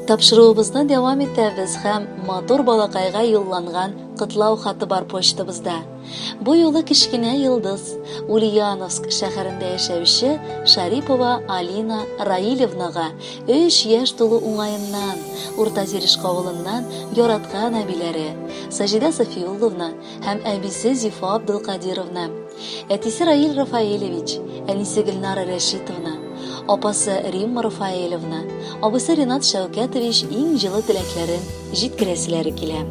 Тапшыруыбызны дәвам итәбез һәм матур балакайга юлланган котлау хаты бар почтабызда. Бу юлы кечкенә йолдыз, Ульяновск шәһәрендә яшәүче Шарипова Алина Раилевнага өч яшь тулу уңаеннан, Урта Зирешка авылыннан яраткан әбиләре, Саҗидә Сафиулловна һәм әбисе Зифа Абдулкадировна, әтисе Раил Рафаэлевич, әнисе Гөлнара Рәшитовна, апасы Римма Рафаэлевна, абыйсы Ринат Шәүкәтович иң җылы теләкләрен җиткерәселәре килә.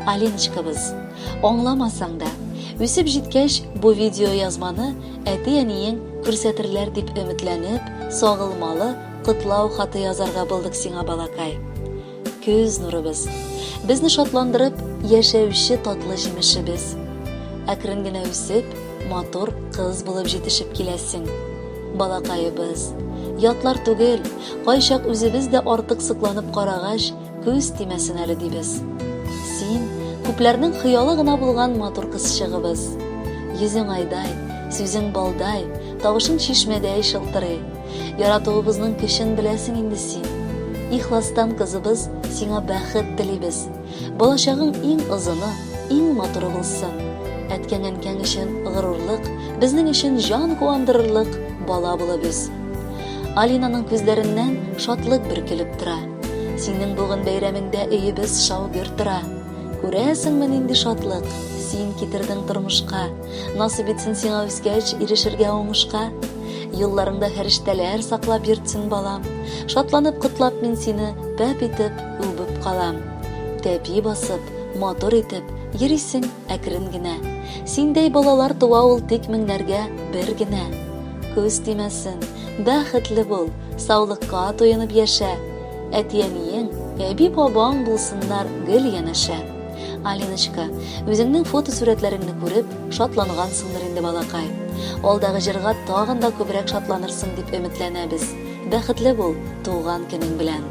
Алиночкабыз, аңламасаң да, үсеп җиткәч, бу видеоязманы әти-әниең күрсәтерләр дип өметләнеп, сагылмалы котлау хаты язарга булдык сиңа, балакай. Көз нурыбыз, безне шатландырып яшәүче татлы җимешебез. Әкрен генә үсеп, матур кыз булып җитешеп киләсең. Балакаебыз, ятлар түгел, кайчак үзебез дә артык сокланып карагач, күз тимәсен әле дибез. Син, күпләрнең хыялы гына булган матур кызчыгыбыз. Йөзең айдай, сүзең балдай, тавышың чишмәдәй шылтырый. Яратуыбызның көчен беләсең инде син. Ихластан, кызыбыз, сиңа бәхет телибез. Балачагың иң озыны, иң матуры булсын. Әткәң-әнкәң өчен горурлык, безнең өчен җан куандырырлык бала булып үс. Алинаның күзләреннән шатлык бөркелеп тора. Синең бүген бәйрәмеңдә өебез шау-гөр тора. Күрәсеңме нинди шатлык син китердең тормышка? Насыйп итсен сиңа үскәч ирешергә уңышка. Юлларыңда фәрештәләр саклап йөртсен, балам. Шатланып котлап мин сине пәп итеп үбеп калам. Тәпи басып, матур итеп йөрисең әкрен генә. Синдәй балалар туа ул тик меңнәргә бер генә. Күз тимәсен, бәхетле бул, саулыкка туенып яшә. Әти-әниең, әби-бабаң булсыннар гел янәшә. Алиночка, үзеңнең фотосурәтләреңне күреп, шатлангансыңдыр инде, балакай. Алдагы җырга тагын да күбрәк шатланырсың дип өметләнәбез. Бәхетле бул, туган көнең белән!